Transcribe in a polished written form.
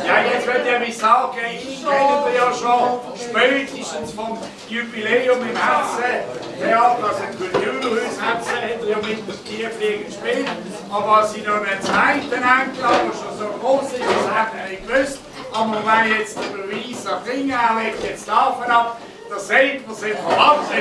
Ja, jetzt wollt ihr mich sagen, ich kenne ja schon spätestens vom Jubiläum im Herzen-Theater, also im Kulturhaus Herzen, hat er ja mit dem Diefflieger gespielt. Aber als ich noch einen zweiten Enkel habe, der schon so groß ist, das hat er nicht gewusst. Aber wenn jetzt der Beweis an Finger legt, jetzt laufen ab, da sieht man es im Verwandten.